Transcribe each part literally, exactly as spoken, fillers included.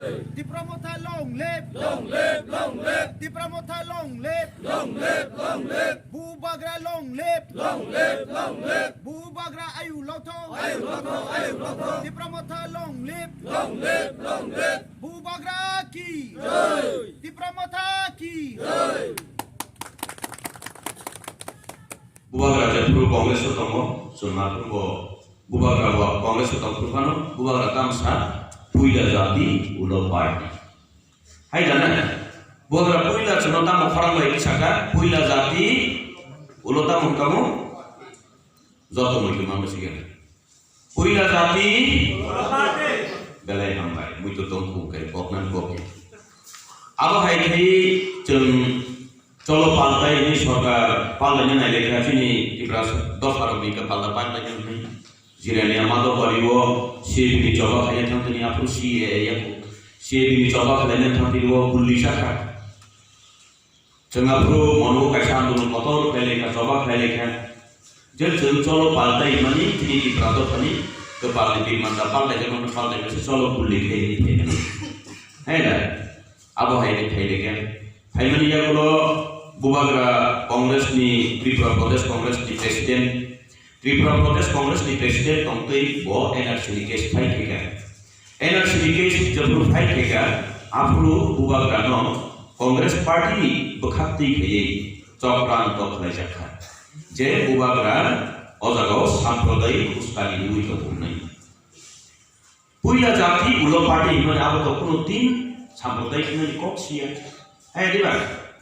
Tipra Motha long live! Long live, long live! Tipra Motha long live! Long live, long live! Bubagra long live! Long live, long live! Bubagra ayu lotho! Ayu lotho, ayu lotho! Tipra Motha long live! Long live, long live! Bubagra ki! Jai! Tipra Motha ki! Jai! Bubagra jephru Congress o tongo, chwng aphuru bo Bubagra bo Congress o tongphuru phano, Bubagra tamsa puila jati ulo party. Hai jana, Bubagra puila chwngno tamo khorang bai kisa kha, puila jati ulo tamo tamo joto muitu mango sigena. Puila jati belai hambai, muitu tongkhu kai boknan bokya. Abo hai khai chwng Cholo paltai hwnwi sorkar paltaina nai lekha chini Tipra dopharokni khe palta paltaina hwnwi. Jirania Madhobari o C A B ni choba khaina thang tini aphuru C A A ya kho. C A B ni choba khlaina thang tini o bulli sakha. Chwng aphuru mono kaisa andolon kotor khlai lekha, choba khlai lekha. Je chwng cholo paltai mani tini Tipra dophani kwpalni birmanta paltai khe paltai khe cholo bulli khlai ni phaina. Hai da? Abo hai ni phaile khe. Phaimani yagulo Bubagra Congress ni, Tripura Pradesh Congress ni president, Tripura Pradesh Congress ni president tongtwi bo N R C ni case file khaikha. N R C ni case jephru file khaikha, aphuru Bubagra no Congress party ni bwkhaktwi khaiwi chokranto khlaijakha. Je Bubagra o jagao sampradayik uskani riwi tongkha hwnwi. Puila jati ulo party himani abo to kuno din sampradayik himani kok siya. Hai diba?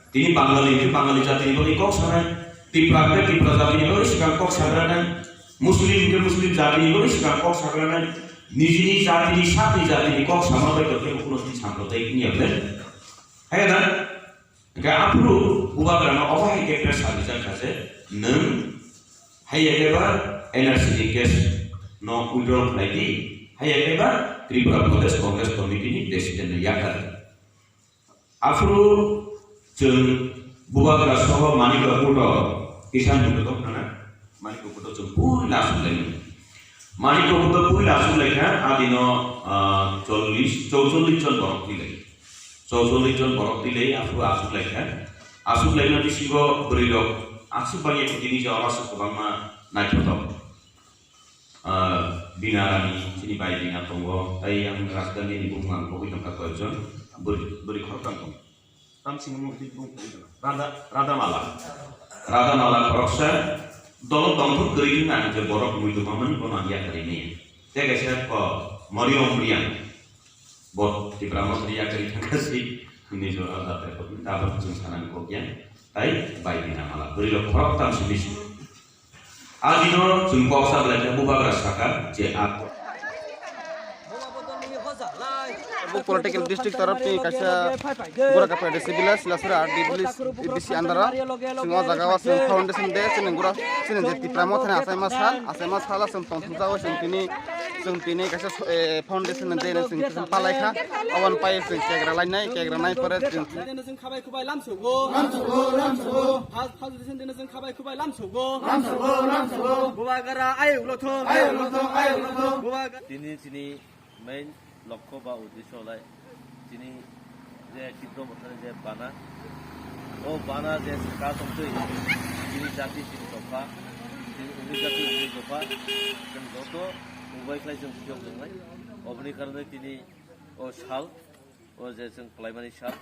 Tini Bangali hingke Bangali jati ni bagwi kok sanai. Tipra hingke Tipra jati ni bagwi sikang kok sagranai. Muslim hingke Muslim jati ni bagwi sikang kok sagranai. Nijini jati ni sakni jati ni kok sama bai to kebo kuno din sampradayik niya ble. Hai na? Hingke aphuru Bubagrano obo hai khe pressure rijak kha je, nwng hai khe ba N R C ni case no withdraw khlai di, hai khe ba Tripura Pradesh Congress Committee ni president no yakar di. Aphuru chwng Bubagra soho Manik Kuto, Kisan Kuto tong khana, Manik Kuto chwng puila aswk lai mani. Manik Kuto puila aswk lai kha, adino, ah, chollish, chowchollish jon borok thwi lai. Chowchollish jon borok thwi lai, aphuru aswk lai kha. Aswk lai mani bisingo bwrwi rok aswk bangya khe tini je oro aswk kwbangma naithotok. Ah, Bina Rani, chini bai Bina tongo, tei ang Rajdhani ni bumung ang kogwi tongkha koyekjon, bwrwi, bwrwi khoroktham tongo. Tamsini mung twi bung twi tongkha. Radha, Radha Mala. Radha Mala khoroksa, dolo tongthok kwrwi wngkha ang je borok muitu mamani bono ang yakarwi maya. Tei kaisa ko Mariam Priyan. Bo Tipra Motha ni yakarwi thangkha si, hwnwi jora jatra kok, tabuk chwng sanani kok ya. Tai bai Bina Mala. Bwrwi rok khoroktham simi si. Adino chwng kok sa belai khe Bubagra saka je a. Bo political district taraf ni kaisa Gura Kapra D C village, Silasura R D village, D C under o. Chwng o jaga o chwng foundation day, chini Gura, chini je Tipra Motha ni achaima sal, achaima sal o chwng tongthokjagwi chwng tini, chwng tini kaisa, eh, foundation day chwng palai kha. Oboni pai chwng cake rwlainai, cake rwnai pore chwng Khabai khubai lamsogo. Lamsogo, lamsogo. Hal, hal disen dina jeng khabai khubai lamsogo. Lamsogo, lamsogo. Bubagra ayuk lothok. Ayuk lothok, ayuk lothok. Bubagra. Tini chini main lokho ba uddesho lai chini je Tipra Mothani je bana. O bana je saka tongtwi chini jati chini dopha, chini uni jati uni dopha, chwng joto ubai khlai chwng phiyok wngnai. Oboni karone tini o sal, o je chwng kwlaimani sal,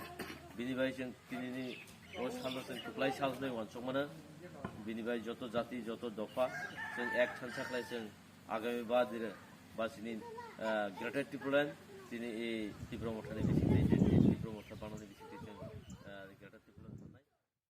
bini bai chwng tinini o salno chwng kwplai sal hwnwi uansuk mano. Bini bai joto jati, joto dopha chwng ek thansa khlai chwng agami ba dire ba chini, ah, Greater Tipraland, chini, eh, Tipra Mothani bisingtwi, chini Tipra Motha banani bisingtwi chwng, ah, Greater Tipraland.